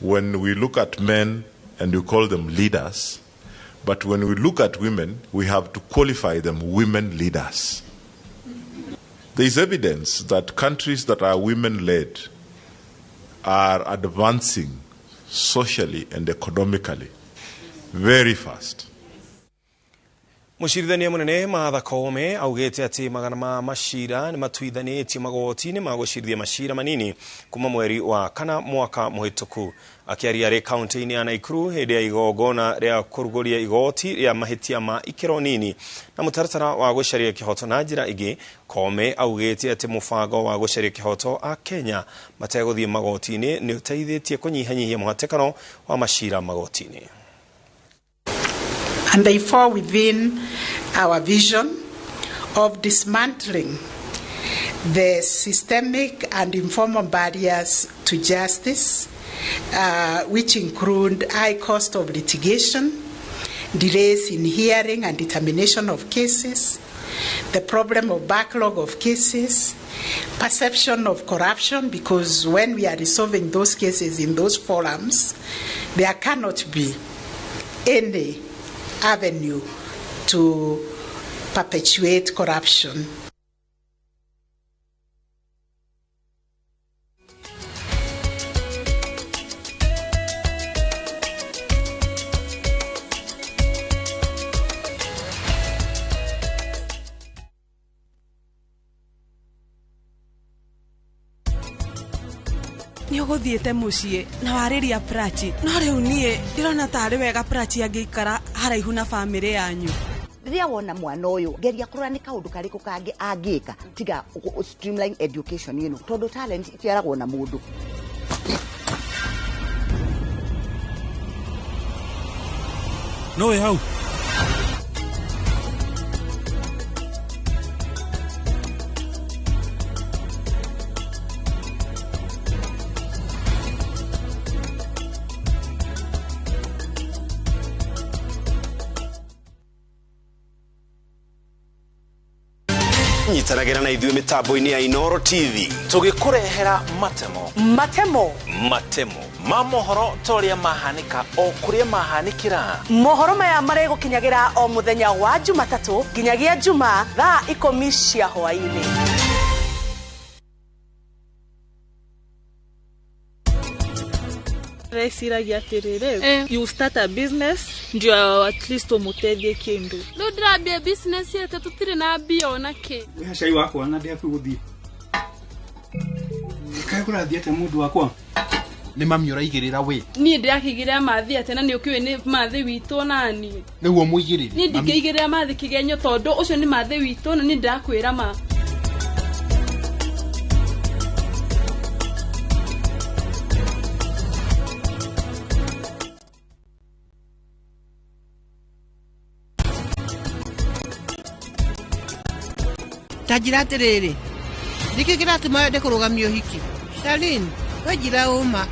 when we look at men and we call them leaders, but when we look at women, we have to qualify them women leaders. There is evidence that countries that are women-led are advancing socially and economically very fast. Mucirithania munene Martha Koome augite ati magana ma macira ni matuithanitio magoti-ini ma gucirithia macira manini kuma mweri wa kana mwaka muhituku. Akiaria ari kaunti-ini ya Nakuru hindi ya igongona ria kuruguria igoti ria mahitia ma ikiro nini na mutaratara wa gucaria kihoto na njira ingi, Koome augite ati mubango wa gucaria kihoto a Kenya mateguthie magoti-ini ni uteithitie kunyihanyihia muhatikano wa macira magoti-ini. And they fall within our vision of dismantling the systemic and informal barriers to justice, which include high cost of litigation, delays in hearing and determination of cases, the problem of backlog of cases, perception of corruption, because when we are resolving those cases in those forums, there cannot be any avenue to perpetuate corruption. Nĩ ũgũthiĩte mũciĩ na warĩria Prachi, no rĩu niĩ ndĩrona tarĩ wega Prachi angĩikara haraihu na bamĩrĩ yanyu. Rĩrĩa wona mwana ũyũ, geria kũrora nĩ kaũndũ karĩkũ kangĩ angĩka tiga streamline education ĩno, tondũ talent itiaragwo na mũndũ. No wĩ hau. Nyitanagĩra na ithuĩ mĩtambo-inĩ ya Inooro TV tũgĩkũrehera matemo matemo matemo ma mohoro ta ũrĩa mahanĩka o kũrĩa mahanĩkĩra. Mohoro maya marĩgũkinyagĩra o mũthenya wa Jumatatũ nginyagia Jumaa thaa 10 cia hwaĩ-inĩ. Ndĩreciragia atĩrĩrĩ, you start a business ndio at least ũmũteithie kĩndũ. Rĩu ndĩrambia business yete tũtirĩ na mbia ona kĩ. Wĩha cai wakwa na ndĩ hakuhĩ gũthiĩ. Kaĩ kũrathiĩ atĩa mũndũ wakwa? Nĩ mami ũraigĩrĩra wĩ? Niĩ ndĩrakĩigĩrĩra mathi atĩa na nĩ ũkĩũĩ nĩ mathi witũ nani. Nĩguo mũigĩrĩre. Niĩ ndingĩigĩrĩra mathi kĩgenyo tondũ ũcio nĩ mathi witũ na niĩ ndĩrakwĩra ma. Ta njĩra atĩrĩrĩ, nĩkĩ kĩratũma wende kũrũgamia ũhiki? Charlene, we njĩra ũma,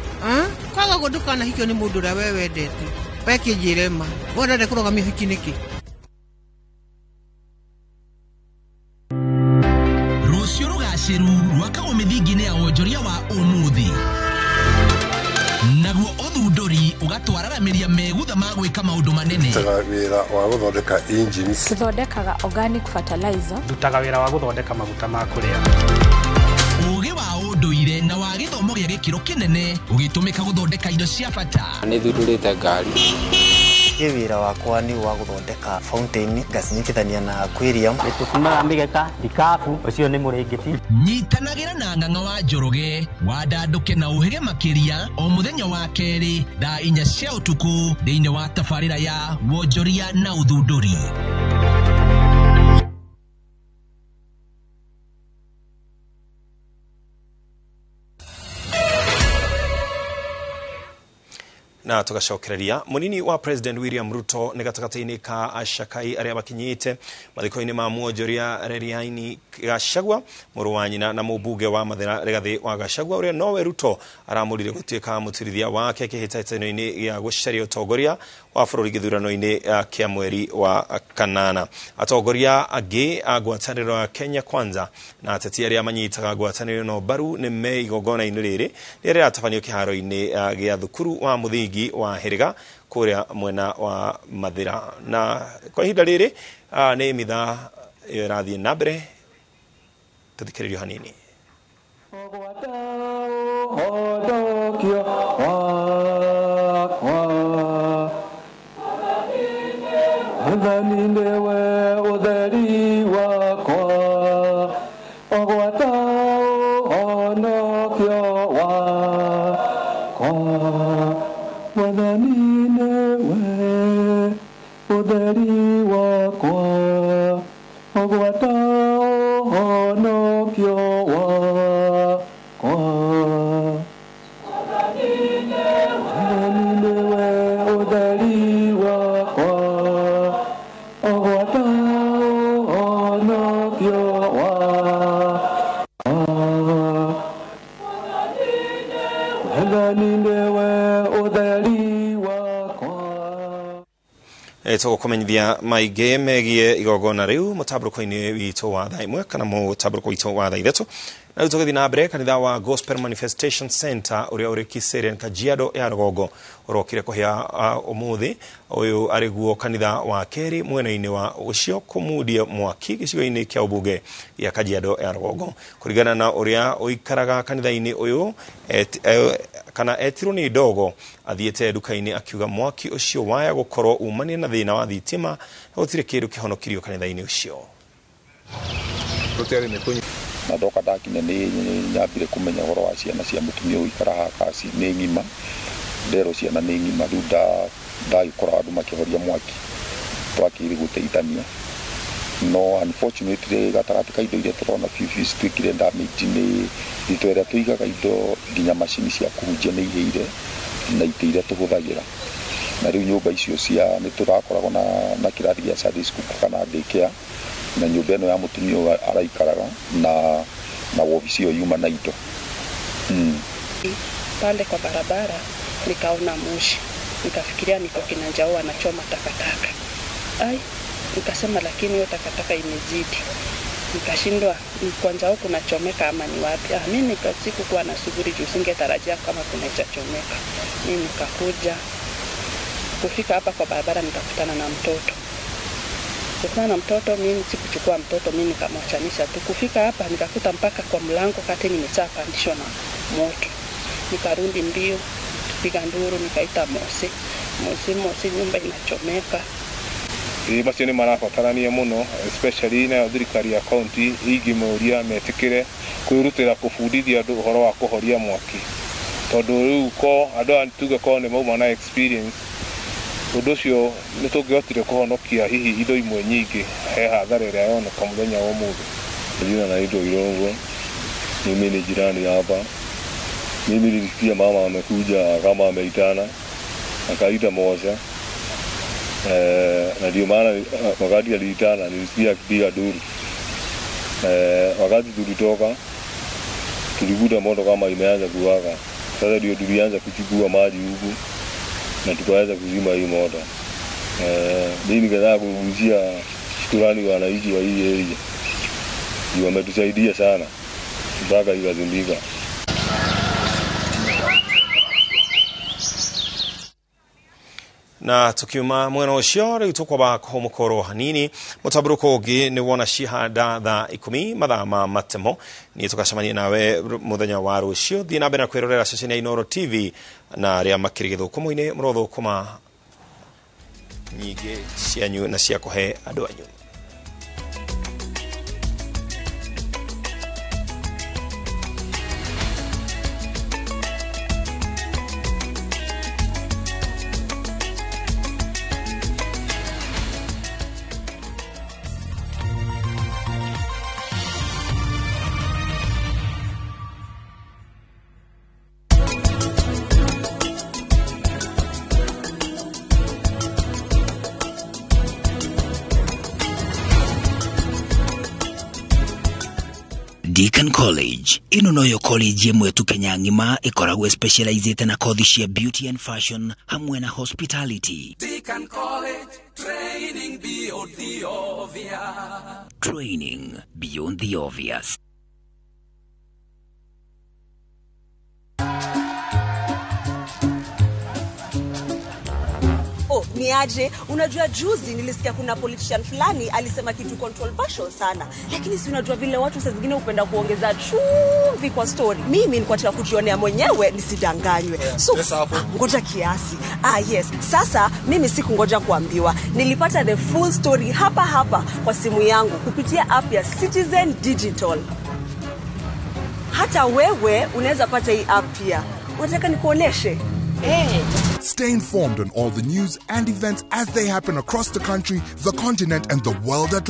kwaga ũguo ndũkanahikio nĩ mũndũ ũrĩa we wendete. We kĩnjĩre ma, we ũrenda kũrũgamia ũhiki nĩkĩ? Rũciũ rũgacĩru rwakagwo mĩthingi-inĩ ya wonjoria wa ũmũthĩ, naguo ũthundũri ũgatwararamĩria megutha ma gwĩka maũndũ manene. Ndutaga wĩra wa gũthondeka engines. Tũthondekaga organic fertilizer. Ndutaga wĩra wa gũthondeka maguta ma kũrĩa. Ũgĩ wa ũndũire na wa gĩthomo gĩa gĩkĩro kĩnene ũgĩtũmĩka gũthondeka indo cia bata. Nĩ thundũrĩte ngari. Niĩ wĩra wakwa nĩ wa gũthondeka fountain ngacinyitithania na aquarium. Tũcumaga mĩgeka, ikabu, ũcio nĩ mũrĩngĩti. Nyitanagĩra na Ng'ang'a wa Njoroge wandandũke na ũhĩge makĩria o mũthenya wa kerĩ thaa 4 cia ũtukũ thĩinĩ wa tabarĩra ya wonjoria na ũthundũri. Na tugacokereria munini wa President William Ruto ni gatagati-ini ka acakai aria makinyite mathiko-ini ma mwonjoria Reriaini Gachagua mũrũ wa nyina na mũmbunge wa Mathira Rigathi wa Gachagua uria nowe Ruto aramũrire gũtuĩka mũtirithia wake kĩhĩtahĩtano-inĩ gĩa gũcaria ũtongoria wa bũrũri gĩthurano-inĩ kĩa mweri wa kanana. Atongoria angĩ a ngwatanĩro ya Kenya Kwanza na ateti arĩa manyitaga ngwatanĩro ĩno mbaru nĩ me igongona-inĩ rĩrĩ rĩrĩa rĩratabanio kĩharo-inĩ gĩa thukuru wa mũthingi wa Hĩrĩga kũrĩa mwena wa Mathira. Na kwa ihinda rĩrĩ nĩ mithaa ĩyo ĩrathiĩ na mbere, tũthikĩrĩrio hanini. Mwathani nĩwe ũtheri wakwa, ũgwata ũhonokio wakwa. Mwathani nĩwe ũtheri wakwa, ũgwata ũhonokio wakwa. Mwathani nĩwe ũtheri wakwa, ũgwata ũhonokio wakwa. Mwathani nĩwe ũtheri wakwa. Tũgũkũmenyithia maingĩ megiĩ igongona rĩu mũtambũrũko-inĩ witũ wa thaa 1 kana mũtambũrũko witũ wa thaa 3. Na rĩu tũgĩthiĩ na mbere, kanitha wa Gospel Manifestation Center ũrĩa ũrĩ Kiserian Kajiado ya rũgongo ũrokire kũhĩa ũmũthĩ. Ũyũ arĩ guo kanitha wa kerĩ mwena-inĩ wa ũcio kũmundia mwaki gĩcigo-inĩ kĩa ũmbunge gĩa Kajiado ya rũgongo. Kũringana na ũrĩa ũikaraga kanitha-inĩ ũyũ kana etirwo nĩ ndogo athiĩte nduka-inĩ akiuga mwaki ũcio waya gũkorwo umanire na thĩna wa thitima na gũtirĩ kĩndũ kĩhonokirio kanitha-inĩ ũcio. Na ndoka ndakinya nĩ nyambire kũmenya ũhoro wa ciana cia mũtumia ũikara haha kaci nĩ ng'ima, nderwo ciana nĩ ng'ima. Rĩu ndagĩkora andũ makĩhoria mwaki twakĩrĩ gũteithania, no unfortunately gatagatĩ ka indo iria tũrona biũ biũ cituĩkire damage nĩ thito ĩrĩa tũigaga indo nginya macini cia kũhunjia nĩ ihĩire na itĩ iria tũhũthagĩra. Na rĩu nyũmba icio cia nĩ tũrakoragwo na kĩrathi gĩa Sunday school kana daycare, na nyũmba ĩno ya mũtumia ũyũ araikaraga na wobici ĩyo yuma na indo. Pale kwa barabara nikaona moshi, nikafikiria niko Kinanjao anachoma takataka. Ai, nikasema lakini hiyo takataka imezidi. Nikashindwa ni kwa Njao kunachomeka ama ni wapi. Mimi sikukuwa na shughuli juu singetarajia kama kunachomeka. Mimi nikakuja kufika hapa kwa barabara nikakutana na mtoto. Kukutana na mtoto, mimi sikuchukua mtoto, mimi nikamwachanisha tu. Kufika hapa nikakuta mpaka kwa mlango kati nimeshapandishwa na moto. Nikarudi mbio, piga nduru, nikaita Mose. Mose, Mose, nyumba inachomeka. Macio nĩ marabatarania mũno especially nayo thirikari ya county ingĩmoria metĩkĩre kwĩrutĩra kũbundithia andũ ũhoro wa kũhoria mwaki, tondũ rĩu ko andũ aya tuge ko nĩ mauma na experience ũndũ ũcio nĩ tũngĩhotire kũhonokia hihi indo imwe nyingĩ he hathara ĩrĩa yoneka mũthenya wa ũmũthĩ. Jina naitwa Irongo, mimi ni jirani hapa. Mimi nilisikia mama amekuja kama ameitana akaita Mose. Na ndio maana wakati aliitana nilisikia akipiga duru. Wakati tulitoka tulikuta moto kama imeanza kuwaka. Sasa ndio tulianza kuchukua maji huku na tukaweza kuzima hii moto. Mimi nikataka kugusia shukrani wananchi wa hii area. Ndio wametusaidia sana mpaka ikazimika. Na tukiuma mwena ũcio rĩu tũkwamba kũhũmũkorwo hanini mũtambũrũko ũngĩ nĩ wona cihanda thaa 10 mathaa ma matemo. Niĩ tũgacemania nawe mũthenya wa rũciũ. Thiĩ na mbere na kwĩrorera ceceni ya Inooro TV na arĩa makĩrĩ gĩthũkũmo-inĩ mũrothũkũma nyingĩ cianyu na cia kũhe andũ anyu. Deacon College ĩno noyo college ĩmwe tu Kenya ng'ima ĩkoragwo specializĩte na kothi cia beauty and fashion hamwe na hospitality. Deacon College, training beyond the obvious. Training beyond the obvious. Oh, ni aje? Unajua juzi nilisikia kuna politician fulani alisema kitu controversial sana, lakini si unajua vile watu saa zingine hupenda kuongeza chumvi kwa story. Mimi nilikuwa nataka kujionea mwenyewe nisidanganywe. Yeah, So pesa hapo. ngoja kiasi. Ah, yes. Sasa mimi sikungoja kuambiwa, nilipata the full story hapa hapa kwa simu yangu kupitia app ya Citizen Digital. Hata wewe unaweza pata hii app pia. Unataka nikuoneshe? Hey. Stay informed on all the news and events as they happen across the country, the continent, and the world at